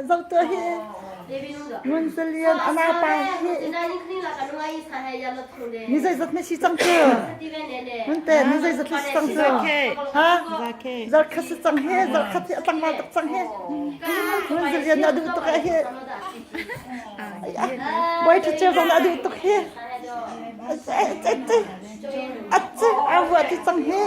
Zoh tuah hi. Ngun Zalian a naupa hi. Ni zeizat na si cang cu? Ngun te ni zeizat na si cang cu? Ha? Zarkhat si cang hi, zarkhat hi a tlangval tuk cang hi. Ngun Zalian a duh tuk ah hi. Bawi ṭha ceu zong a duh tuk hi. A ce a vua ti cang hi.